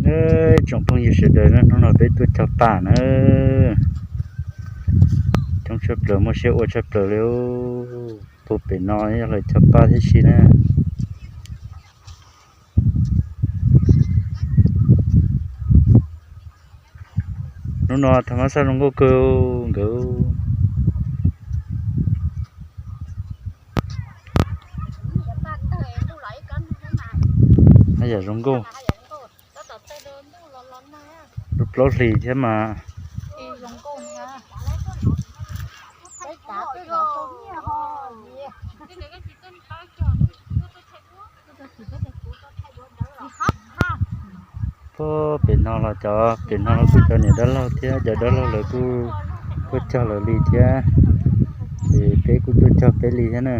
Ib tsoom phooj ywg sawv daws, hnub no peb tuaj cog paj na. Coob tshaj plaws, muaj siab ua tshaj plaws li. Puag pem no yog lawv cog paj thiab si na. Hnub no thaj mab xaj zoo nkauj kawg nkawd. Haj yam zoo nkauj. Lub plaub hlis thiab mas. Puag pem no los cov, pem no los kuj cov niam dab laug thiab cov dab laug lawv kuj tuaj cog lawv li thiab. Ces peb kuj tuaj cog peb li thiab na.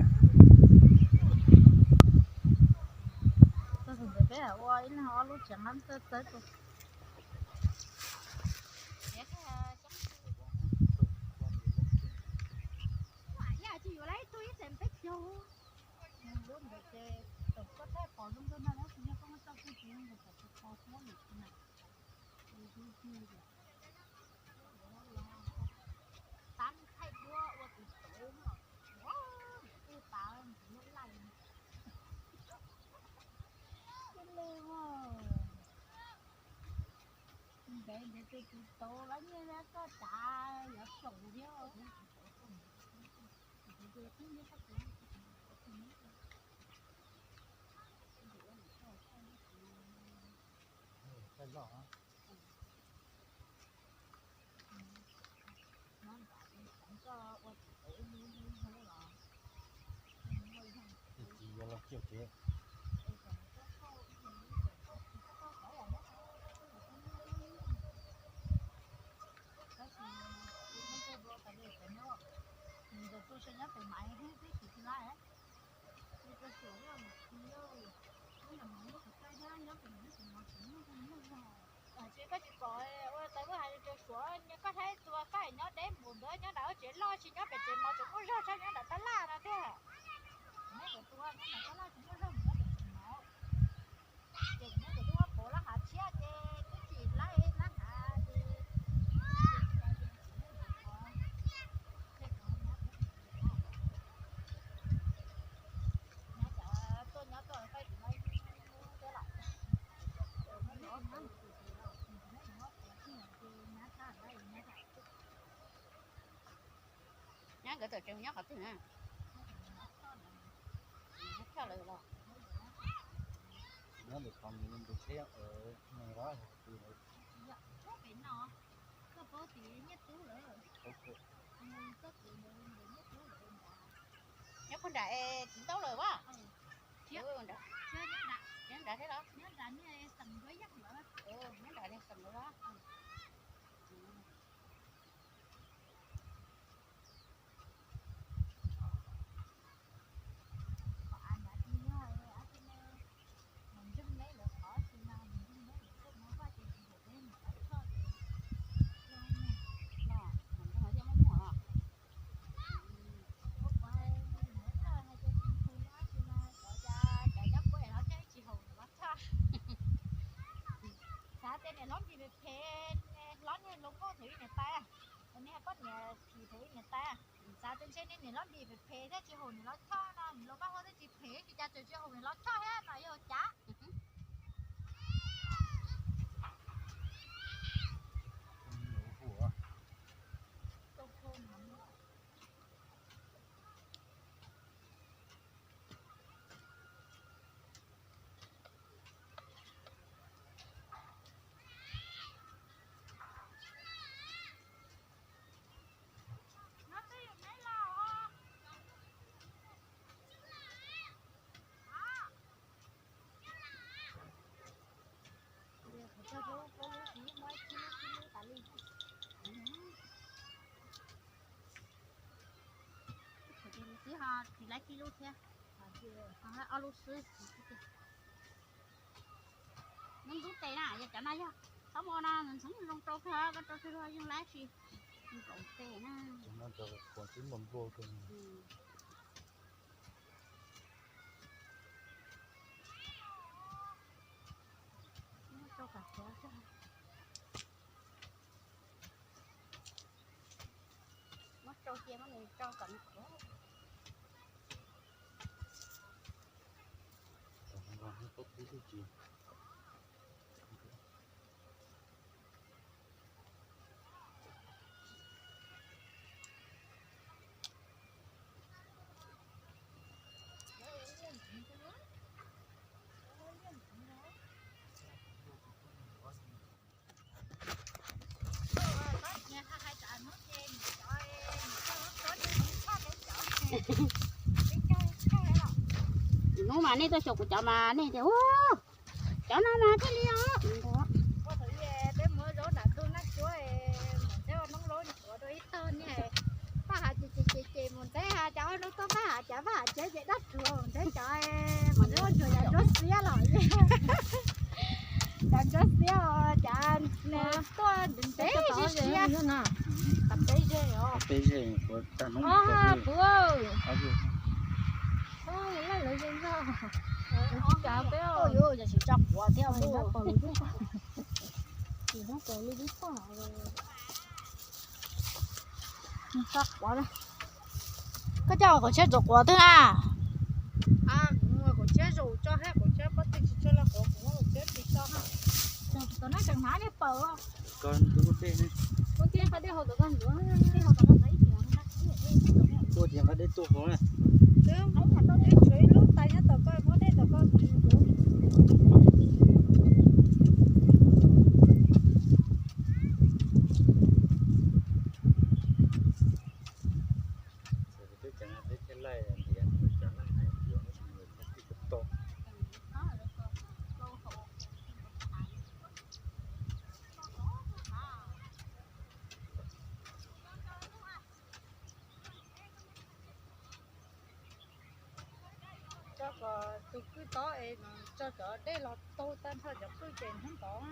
Ntev ntev tus tus tau lawv nyiaj koj tsav yuav saum thiab. Tsis koj tsis pom ua tau lub hais rau Suav, koj saib tua koj nyob deb mus ntawd, nyob nram tsev loj tsis nyob pem tsev mov tseem muaj zog tshaj nyob nram tab laj no tiag. Nyob pem tua nyob nram tab laj tsis muaj zog mus nyob pem tsev mov. Ces nyob pem tua pov laj hav tshiab ces twb tsis laib laj hav ces nyob cov tuaj nyob tuaj faib tus no thiab los. Nyob nkawd tawm tsev nyob qhov twg na? Nyob lawm los. Nyob ntawm qhov ntawd tus tsheb no. Koj paub tias Nyiaj Tub lawm. Koj tus ntawd Nyiaj Tub lawm. Nyob puag nram es txiv ntaub lawm as. Nyob nram thiab los? Nyob nram niag xeem Nruab Yaj lawm. Nyob nram niag xeem lawm los? Xav tias niam hlob npis phem phem, hlob niag hluas nkauj thaum ub niam tais, niag poj niam phim thaum ub niam tais. Xav tias ntshe niag niam hlob npis phem phem thiab tsis haum niam hlob choj no, niam hlob Paj Huab thiab tsis phem tsis cas tseem tsis haum niam hlob choj thiab mas yog cas. Tib ho tsis laib kib lub thiab, ob lub xwb. Ntub tes na, yog cov no yog tau mus no ntxhov zoo rau koj, koj rau koj yeej laib tsis nkaum tes na. Rau kav kuv Muab rau cia, muab nws rau kom nws qhuav. Hnub mas nej tuaj xyuas kuv cov mas nej tias, ua, cov no mas thiaj li os. Peb muab zaub nram ntug naj cuab, mus teb ua noob zaub ntxuav rau ib tog niag. Paj Hav ces ces ces ces mus ntxeeb ha, cov noob tuaj Paj Hav, cov Paj Hav tsev ces dab tsuag mus ntxeeb cov, mus ntxeeb ua ntsuag cov nruab xiab los. Cov nruab xiab os, cov tuaj ntev ntev siab siab. Peb ze os. Peb ze, kuv tag hnub puv. Lawv ze ntog, lawv tsis kav peb os. Yog tsis tso quav thiab. Tso quav, koj coj quav tsheb tso quav twg na? Quav tsheb zaum tso, hab quav tsheb pob tw tsis tso los quav, kuv muab quav tsheb pis tso na. Tom no tseem hnav nej pawg. Koj ntub dej ne. Ua tias nqa dej tuaj hauv na. Twb tshuav ib lub tais nyob tom ko, muab dej tom ko. Tso kom tus kwj tob es tso cov dej los taug tag nrho cov kwj ces hnub tod.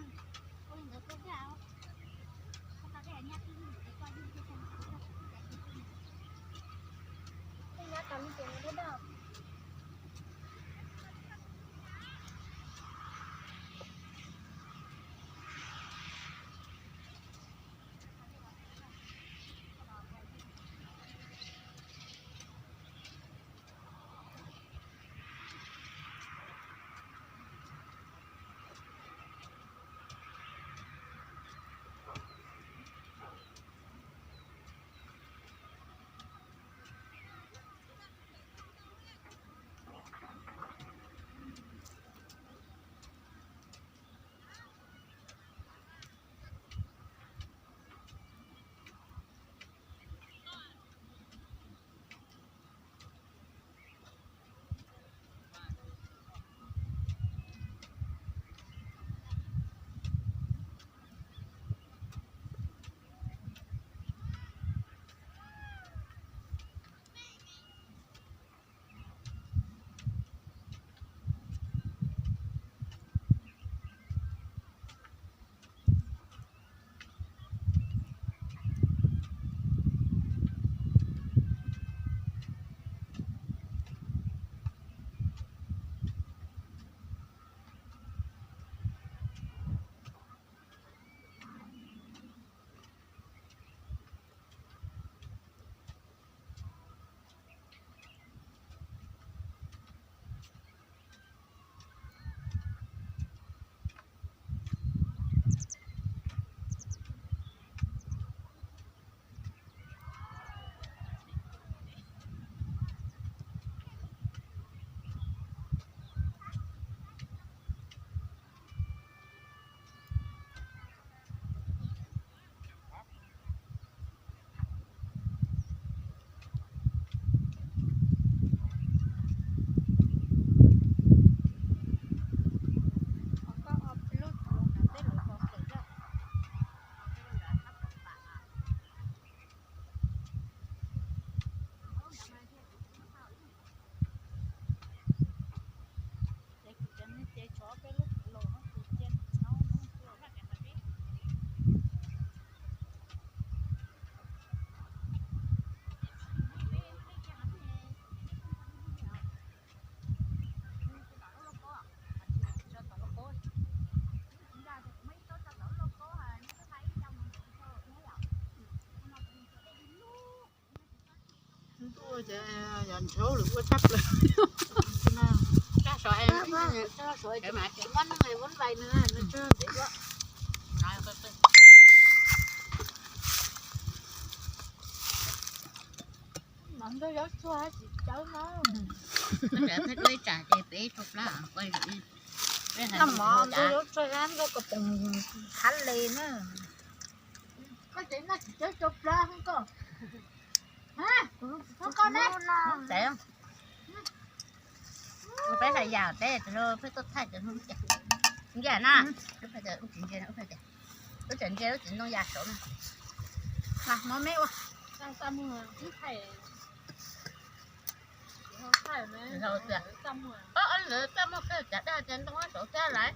Noj mov ntxuag zaub tsuag zab ntxuag ko poom thab le na. Koj tsev noj tsis tsawg tsau plab koj. Peb hais yam peb peb tuaj thaij ntsia na. Lub tsev ntsia, lub tsev ntoo ya saud na. Mov me ua. Lawv txaj muag kawg cas daj cas ntoo saud thiab lawm.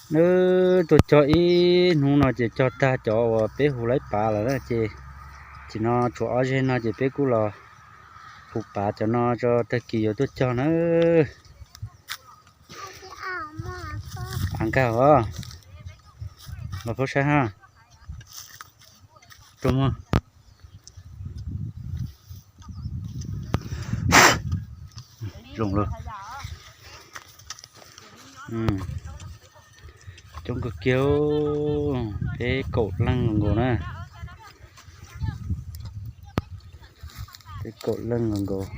Nws tuaj cog ib hnub no ces cog tag cov uas peb hu laib pav lawm na ces, ces no tshuav ob zeg no ces peb kuj los hu pav cov no tso tag kis yuav tuaj cog na. Av nkag os, los pab saib ha. Rau muag. Zoo lawm. Coob kawg kiag, peb kaum leej nkaus na. Peb kaum leej nkaus.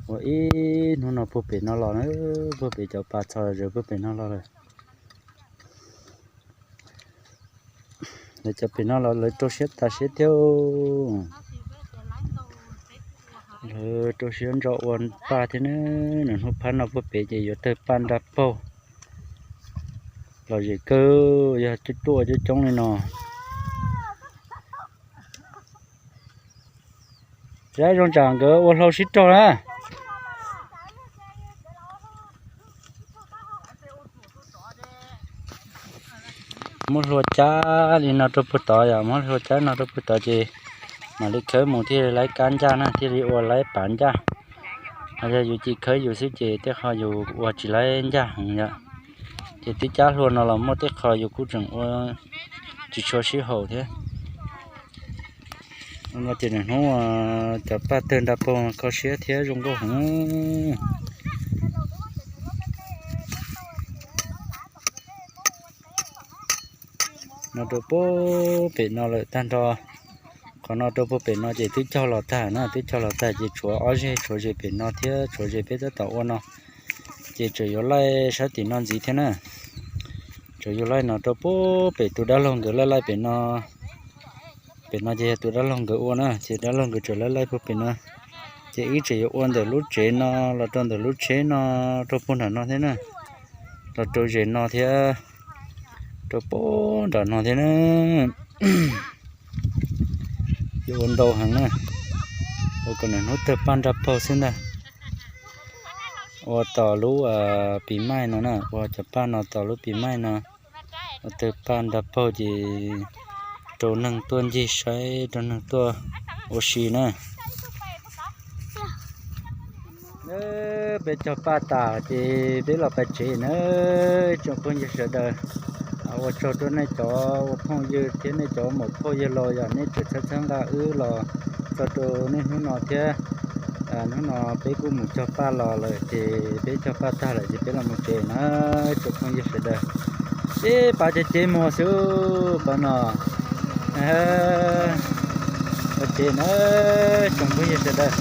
Ua ib hnub no puag pem no los na, puag pem cov pas txhos zaws puag pem no los lawm. Lawv cov pem no los lawv rau siab tas siab thiab. Lawv rau siab ntso ua paj thiab na. Nws hnub phab no puag pem ces yuav tawg paj nra paug. Lom zem kawg, yog tuaj coob coob li no. Saib zoo tsam nkawd ua hlau sib raug na. Muab hlua cab li no rau puag tod yom, muab hlua cab no rau puag tod ces mam li khawb mus thiaj li laib kab ncaj na, thiaj li ua laib pav ncaj. Ho yog yus tsis khawb yus xwb ces tej qho yus ua tsis laib ncaj heev yom. Ces twb cab hlua no los muaj tej qho yus kuj tseem ua tsis tshua sib haum thiab. No ces nws hnub cov paj tawg nra paug kho siab thiab zoo nkauj heev. No rau puag pem no lawm tag nrho. Qhov no rau puag pem no ces twb cog los tag na, twb cog los tag ces tshuav ob zeg, tshuav ze pem no thiab tshuav ze peb tab tom ua no. Ces tseem yuav laij sab tim no ntxiv thiab na. Tseem yuav laij no rau puag pem tus dab laug nkawd laij laij pem no. Pem no ces yog tus dab laug nkawd ua na, ces dab laug nkawd tseem laij laij puag pem no. Ces ib tseem yuav ua ntawm lub tsev no los rau ntawm lub tsheb no rau puag nram no thiab na. Los rau ze no thiab rau puag nram no thiab na. Yuav ua ntau heev na. Ua kom nws hnub tawg paj nra paug xwb ntag. Ua tos lub pis maij no na, ua cov paj no tos lub pis maij no. Ua tawg paj nra paug ces rau neeg tuaj ncig saib, rau neeg tuaj ua si na. Peb cog paj tas ces peb los pais tsev na. Tsoom phooj ywg sawv daws, ua tsaug rau nej cov ua phooj ywg thiab nej cov maum phauj yawg laus yom, nej tseem txhawb txhawb nqa wb los txog rau niaj hnub no thiab. Hnub no peb kuj mus cog paj los lawm ces peb cog paj tag lawm ces peb los mus tsev na, tsoom phooj ywg sawv daws. Peb pav ceg ceg muag xwb pav no. Ua tsev na, tsoom phooj ywg sawv daws.